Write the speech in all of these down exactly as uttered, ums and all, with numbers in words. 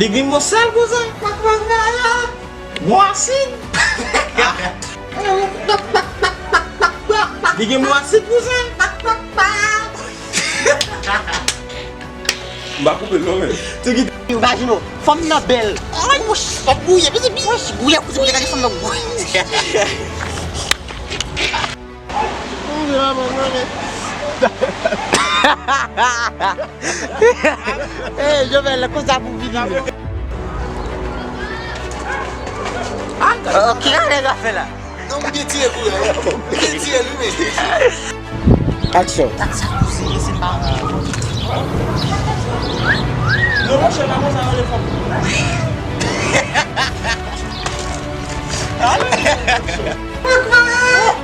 Li gen mo sèl, kouzen. Bon asid. Li gen mo asid, kouzen. M pa koupe l non, men. Tiki. Imajine w, fanm nan bèl. Ay, wouch, fanm gouye, pitit. Wouch, gouye, kouzen, gade fanm nan gouye. Hey, Jovenel, konsa pou fini. Ok, gade zafè la. Non, m byen tire kou la, wi. M byen tire l, wi, men. Aksyon. Non, monchè, pa konsa, non, lè fanm.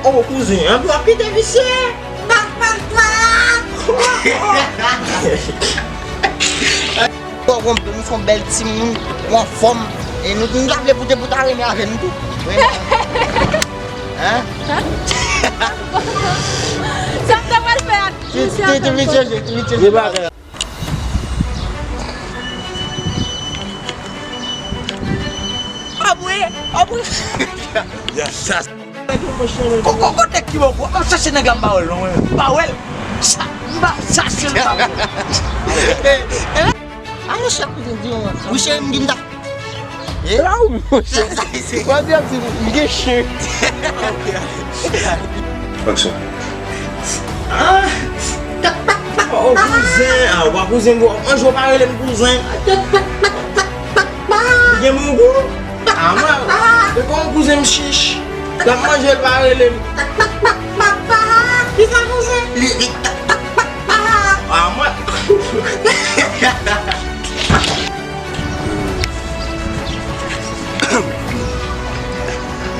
Oh, oh, kouzen, an dwa pete visye. Bon, bon, nou se yon bèl timoun, ou anfòm. E nou, nou ta vle pou te pou ta renmen avè nou tou. Hein? Sa m ta pral fè ak misye. Te, te, te, misye, te, misye. Abwe, abwe. Yes, sa. Koko, kote ki bò, bò? M ap chache nèg la, m pa wè l non, mwen. M pa wè l. Sa, m pa chache l, m pa wè l. Eh, eh. A, monchè, kouzen, di yon moun. Wi, cheri, m di m ta. Eh? La ou, monchè. Sa, sa, se. Mwen di ap di, m gen chen. Aksyon. Ah! Oh, kouzen. Ah, ou pa kouzen, ou ap manje, ou pa rele m kouzen. Li gen bon gou. Ah, mwen, e bon kouzen m chich. L ap manje, l pa rele m. Kisa kouzen? Li, li. Ah, mwen.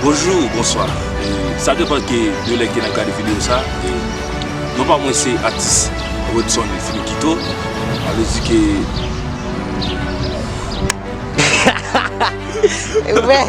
Bonjou, bonswa. E, sa depann ke de lè ke n ap gade videyo sa. E, non pa mwen se atis Rodson Finokito. Sa vle di ke Wè.